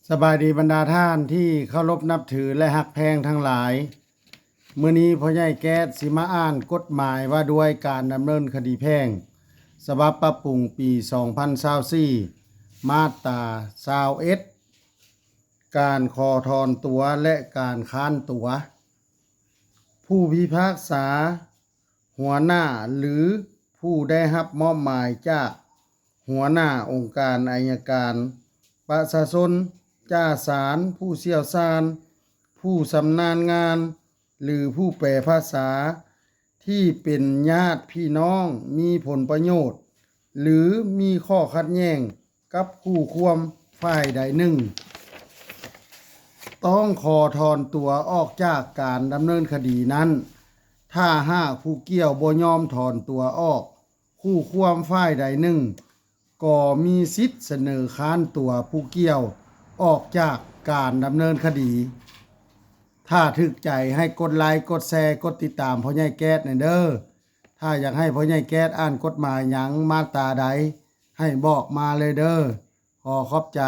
ສະບາຍດີບັນດາທ່ານທີ່ເຄົາລົບນັບຖື ແລະ ຮັກແພງທັງຫຼາຍ. ມື້ນີ້ພໍ່ໃຫຍ່ແກ້ດຊິມາອ່ານກົດໝາຍວ່າດ້ວຍການດຳເນີນຄະດີແພ່ງ ສະບັບປັບປຸງປີສອງພັນຊາວສີ່ ມາດຕາຊາວເອັດ ການຂໍຖອນຕົວ ແລະ ການຄ້ານຕົວ. ຜູ້ພິພາກສາ, ຫົວໜ້າ ຫຼື ຜູ້ໄດ້ຮັບມອບໝາຍຈາກຫົວໜ້າອົງການໄອຍະການ, ປະຊາຊົນ, ຈ່າສານ, ຜູ້ຊ່ຽວຊານ, ຜູ້ຊຳນານງານ ຫຼື ຜູ້ແປພາສາ ທີ່ເປັນຍາດພີ່ນ້ອງ ມີຜົນປະໂຫຍດ ຫຼື ມີຂໍ້ຂັດແຍ່ງກັບຄູ່ຄວາມຝ່າຍໃດໜຶ່ງ ຕ້ອງຂໍຖອນຕົວອອກຈາກການດຳເນີນຄະດີນັ້ນ. ຖ້າຫາກຜູ້ກ່ຽວບໍ່ຍອມຖອນຕົວອອກ, ຄູ່ຄວາມຝ່າຍໃດໜຶ່ງກໍມີສິດສະເໜີຄ້ານຕົວຜູ້ກ່ຽວອອກຈາກການດຳເນີນຄະດີ. ຖ້າຖືກໃຈໃຫ້ກົດໄລ, ກົດແຊ, ກົດຕິດຕາມພໍ່ໃຫຍ່ແກ້ດແດ່ເດີ້. ຖ້າຢາກໃຫ້ພໍ່ໃຫຍ່ແກ້ດອ່ານກົດໝາຍຫຍັງ, ມາດຕາໃດ, ໃຫ້ບອກມາເລີຍເດີ້. ຂໍຂອບໃຈ.